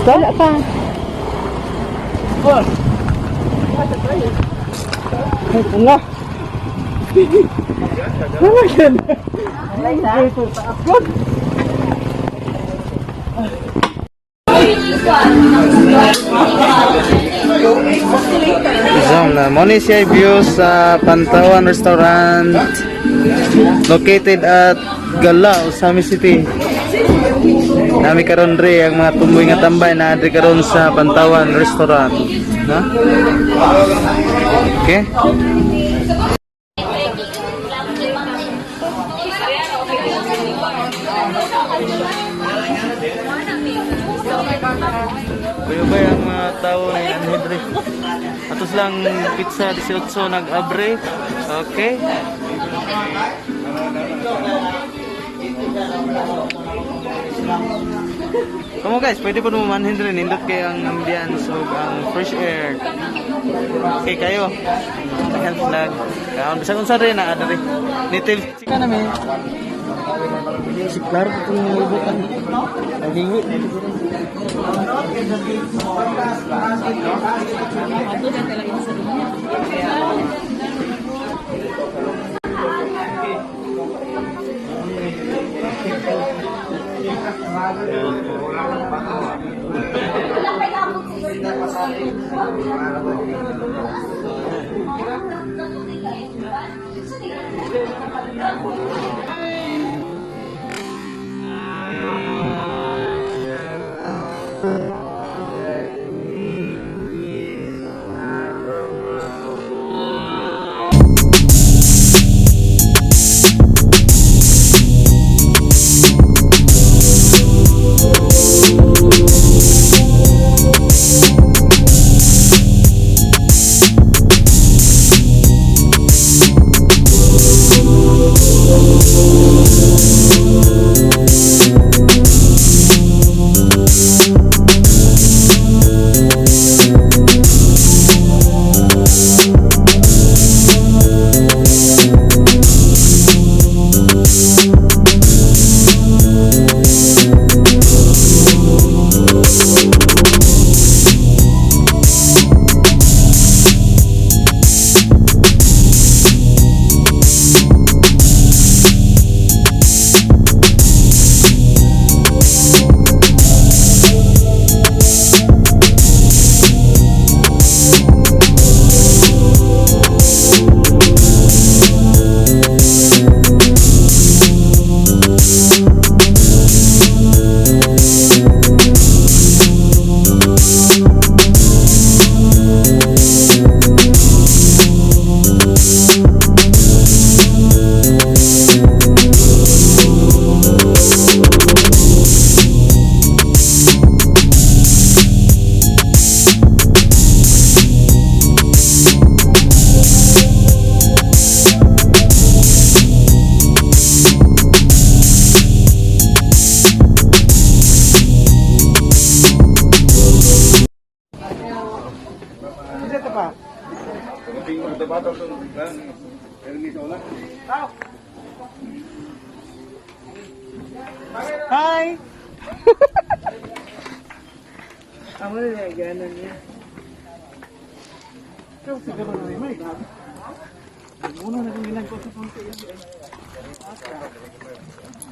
Wala pa. Oh. Ay, punga. Ano yan? Ito, taas ko. Zoom na. Mo ni siya view sa Pantawan Restaurant located at Gala, Ozamiz City. Nami karon dre ang mga tumboy nga tambay na dre karon sa Pantawan Restaurant. No? Okay? Kuya ba ang mga tao ni Anhidre? Atos lang pizza 18 nag-abre. Okay. Kamo guys, pwede pa naman manhin rin. Nindot kayo ang ambience ug ang fresh air. Okay kayo. Health vlog. Kaon bisag unsa rin na adre. Native chicken na mi. Si Clark kung nibutan. Naghingi. Dito pa. Hi! Amo na niya, ganan niya. Pero siguro na rin, may grabe. Una na kong ginagawa sa konti yan.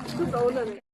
Ito taon na.